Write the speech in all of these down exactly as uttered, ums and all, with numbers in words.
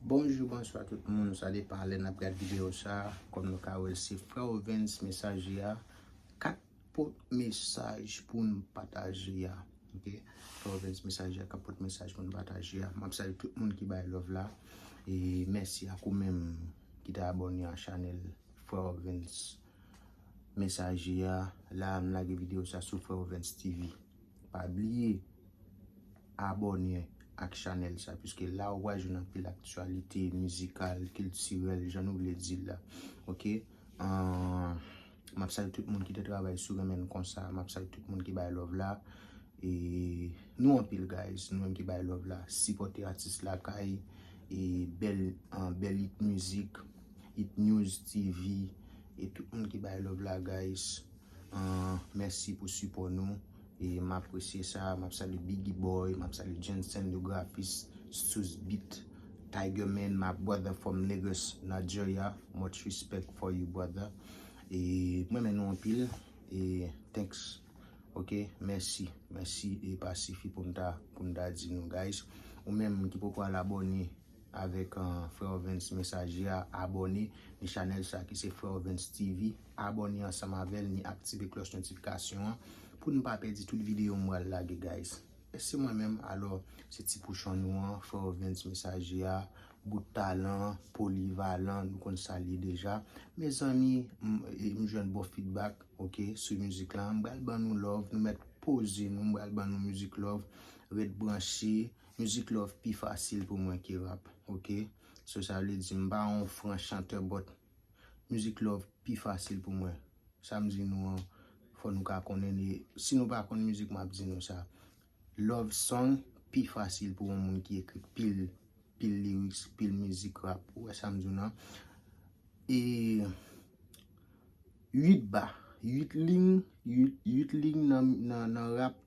Bonjou, bonswa tout moun. Sa depann lè n ap gad videyo sa. Kòm nou ka wè l, se Frè Ovens Mesaje a k ap pot mesaj pou n pataje a. Ok? Frè Ovens Mesaje a k ap pot mesaj pou n pataje a. M ap salye tout moun ki bay love la. E mèsi ak ou menm ki te abòne a chanèl Frè Ovens Mesaje a. La, m lage videyo sa sou Frè Ovens T V. Pa bliye abòne ak chanèl sa, piske la ou pral jwenn anpil aktyalite mizikal, kiltirèl, jan nou vle di l la. Ok? Ahn, m ap salye tout moun ki te travay sou renmen n konsa. M ap salye tout moun ki bay love la. E nou anpil, guys. Nou menm ki bay love la. Sipòte atis lakay. E bèl, ahn, bèl hit music, hit news T V. E tout moun ki bay love la, guys. Ahn, mèsi pou sipò nou. E m apresye sa. M ap salye Biggie Boy, m ap salye Jensen le Graphiste, Stuz Beat, Tiger Man, my brother from Lagos, Nigeria. Much respect for you, brother. E m renmen nou anpil. E thanks. Ok, mèsi. Mèsi. E pa sifi pou m ta, pou m ta di nou, guys. Ou menm ki poko al abòne avèk, ahn, Frè Ovens Mesaje a, abòne nan chanèl sa ki se Frè Ovens T V. Abòne ansanm avè l, ni aktive klòch notifikasyon an pou n pa pèdi tout videyo m pral lage, guys. E se mwen menm, alò, se ti pouchon nou an, Frè Ovens Mesaje a, bout talan, polivalan, nou konn sa l ye deja. Mezanmi, m, e, m jwenn bon feedback, ok, sou mizik la. M pral ban nou love, nou mèt poze nou, m pral ban nou mizik love, ret branche. Mizik love pi fasil pou mwen ke rap, ok? So, sa vle di m pa yon fran chantè, but mizik love pi fasil pou mwen. Sa m di nou an, fò nou ka konnen li. Si nou pa konn mizik, m ap di nou sa. Love song pi fasil pou yon moun ki ekri pil, pil lyrics, pil mizik rap. Ou wè sa m di w nan? E uit ba, uit liy, uit, uit liy nan, nan, nan rap,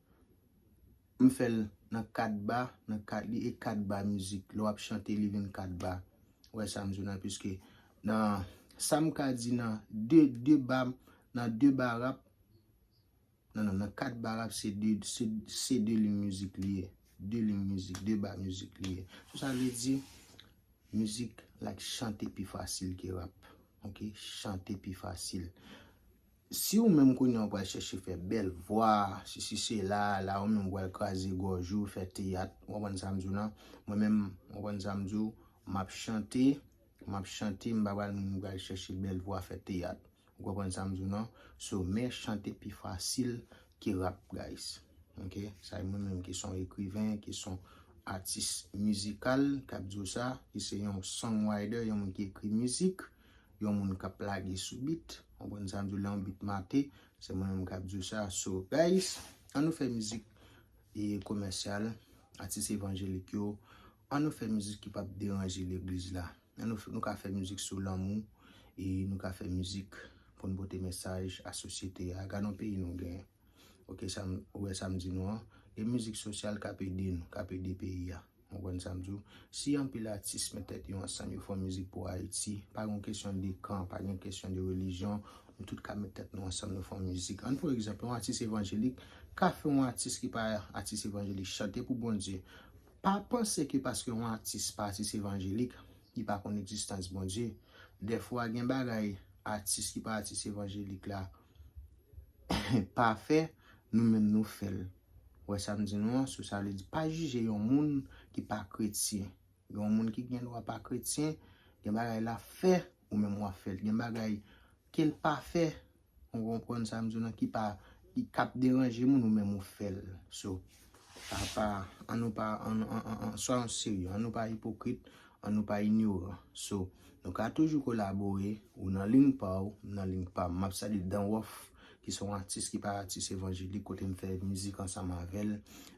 m fè l nan kat ba, nan kat li e kat ba mizik. Lè w ap chante, li vin kat ba. Ou wè sa m di w nan? Piske nan sa m ka di nan de, de ba, nan de ba rap, non, non, nan kat ba rap, se de, se, se de liy mizik li ye. De liy mizik, de ba mizik li ye. So, sa vle di, mizik, like, chante pi fasil ke rap. Ok? Chante pi fasil. Si ou menm kounye a ou pral chèche fè bèl vwa, si, si se la, la ou menm ou pral kraze gòj ou, fè teyat, ou konprann sa m di w nan? Mwen menm, ou konprann sa m di w, m ap chante, m ap chante, m pa pral moun pral chèche bèl vwa, fè teyat. Ou konprann sa m di w nan? So, men chante pi fasil ke rap, guys. Ok? Sa e mwen menm ki se yon ekriven, ki se yon atis mizikal, k ap di w sa, ki se yon songwriter, yon moun ki ekri mizik, yon moun k ap lage sou beat. Ou konprann sa m di w, lè yon beat mate, se mwen menm k ap di w sa. So, guys, ann nou fè mizik e komèsyal, atis evanjelik yo, ann nou fè mizik ki p ap deranje legliz la. Ann nou, nou ka fè mizik sou lanmou, e nou ka fè mizik pou n pote mesaj a sosyete a. Gad yon peyi nou genyen. Ok, sa m, ou wè sa m di nou an? Gen mizik sosyal k ap ede nou, k ap ede peyi a. Ou konprann sa m di w? Si anpil atis met tèt yo ansanm, yo fè yon mizik pou Ayiti, pa gen kesyon de kan, pa gen kesyon de relijyon, nou tout ka met tèt nou ansanm, nou fè yon mizik. Ann pran egzanp, yon atis evanjelik ka fè yon atis ki pa atis evanjelik chante pou Bondye. Pa panse ke paske yon atis pa atis evanjelik, li pa konn egzistans Bondye. Dèfwa, gen bagay atis ki pa atis evanjelik la pa fè, nou menm nou fè l. Ou wè sa m di nou an? So, sa vle di, pa jije yon moun ki pa kretyen. Yon moun ki gen dwa pa kretyen, gen bagay l ap fè, ou menm w ap fè l. Gen bagay ke l pa fè, ou konprann sa m di w nan, ki pa, ki, k ap deranje moun, ou menm ou fè l. So, pa, pa, ann nou pa, ann, ann, ann, ann, soyons sérieux, ann nou pa ipokrit, ann nou pa inyoran. So, nou ka toujou kolabore, ou nan liy pa w, m nan liy pa m. M ap salye Dan Wòf, ki se yon atis ki pa atis evanjelik, kote m fè mizik ansanm avè l.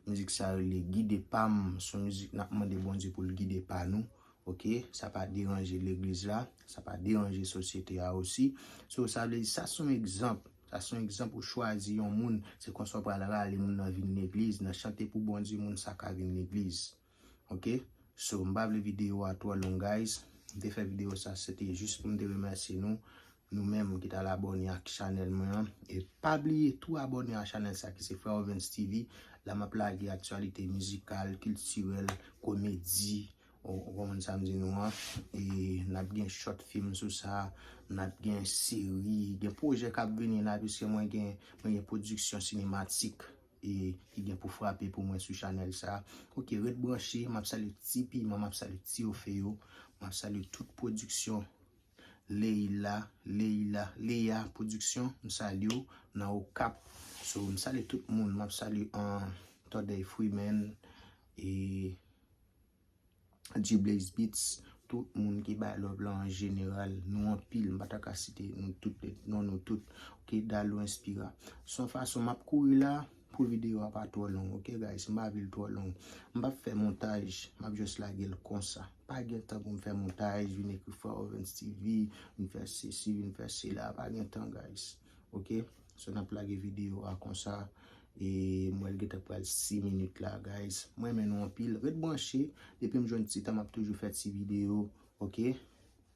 Mizik sa rele Gide Pa M, se yon mizik n ap mande Bondye pou l gide pa nou. Ok? Sa pa deranje legliz la, sa pa deranje sosyete a osi. So, sa vle di, sa se yon egzanp. Sa se yon egzanp ou chwazi yon moun, se konsa w pral rale moun nan vin legliz, nan chante pou Bondye, moun sa ka vin legliz. Ok? So, m pa vle videyo a twò long, guys. M te fè videyo sa, se te jis pou m te remèsye nou, nou menm ki t al abòne ak chanèl mwen an. E pa bliye tou abòne a chanèl sa ki se Frè Ovens T V. La m ap lage aktyalite mizikal, kiltirèl, komedi, Ou ou konprann sa m di nou an. E n ap gen short film sou sa, n ap gen seri, gen pwojè k ap vini la, piske mwen gen, mwen gen pwodiksyon sinematik e ki gen pou frape pou mwen sou chanèl sa. Ok, ret branche, m ap salye Ti Piman, m ap salye Ti Ofe yo, m ap salye tout pwodiksyon Leila, Leila, Leya Production, m salye w nan Okap. So, m salye tout moun, m ap salye an Tòdèy Freeman e G Blaze Beats, tout moun ki bay love la an jeneral, nou anpil, m pa ta ka site nou tout, non nou tout. Ok, Dalo Inspira. Se yon fason m ap kouri la pou videyo a pa twò long, ok guys, m pa vle l twò long. M p ap fè montaj, m ap just lage l konsa. Pa gen tan pou m fè montaj, vin ekri Frè Ovens T V, vin fè sesi, vin fè sela, pa gen tan guys. Ok? So n ap lage videyo a konsa. E m wè l gentan pral sis minit la guys. Mwen renmen nou anpil. Ret branche. Depi m jwenn ti tan, m ap toujou fè ti videyo. Ok?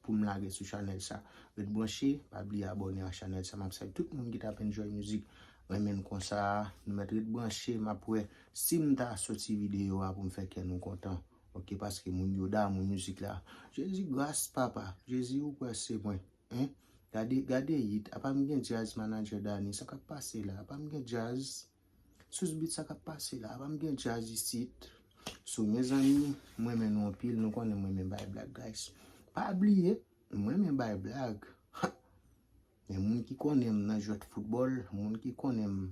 Pou m lage sou chanèl sa. Ret branche. Pa bliye abòne a chanèl sa. M ap salye tout moun ki t ap enjoy mizik. Renmen n konsa. Nou mèt ret branche. M ap wè si m ta soti videyo a pou m fè kè nou kontan. Ok? Paske moun yo damou mizik la. Jezi gras papa. Jezi ou kwè se mwen. Hein? Gade, gade yit. Apa m gen djaz, manadjè Dani? Sa k ap pase la? Apa m gen djaz? Sous bit, sa k ap pase la? Apa m gen djaz isit? So, mezanmi, mwen renmen nou anpil. Nou konnen mwen renmen bay blag, guys. Pa bliye, mwen renmen bay blag. Ha! Men moun ki konnen m nan jwèt foutbòl, moun ki konnen m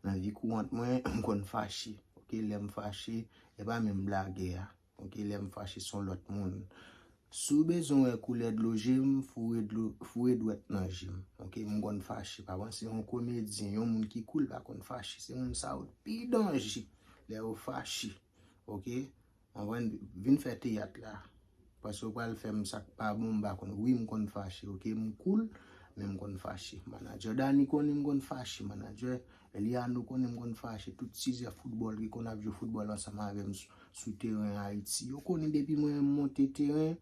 nan vi kourant mwen, m konn fache. Ok, lè m fache, e pa menm blagè a. Ok, lè m fache se yon lòt moun. Si w bezwen wè koulè dlo je m, foure dlo, foure dwèt nan je m. Ok, m konn fache. Pa panse yon komedyen, yon moun ki cool pa konn fache. Se moun sa yo pi danje lè yo fache. Ok? Anprann, vin fè teyat la. Paske w pral fè m sa k pa bon, m pa konn. Wi, m konn fache, ok? M cool, men m konn fache. Manadjè Dani konnen m konn fache. Manadjè Eliano konnen m konn fache. Tout tizè foutbòl ki konn ap jwe foutbòl ansanm avè m sou, sou teren Ayiti, yo konnen depi mwen monte teren,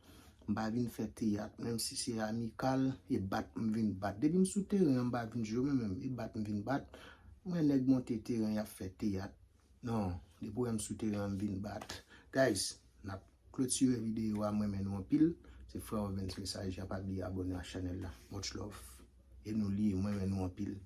m pa vin fè teyat. Menm si se amikal, e bat m vin bat. Depi m sou teren an, m pa vin jwe, men menm, e bat m vin bat. Mwen nèg monte teren, y ap fè teyat. Non, depi w wè m sou teren an, m vin bat. Guys, n ap klotire videyo a, mwen renmen nou anpil. Se Frè Ovens Mesaj la, pa bliye abòne a chanèl la. Much love. E nou liye, mwen renmen nou anpil.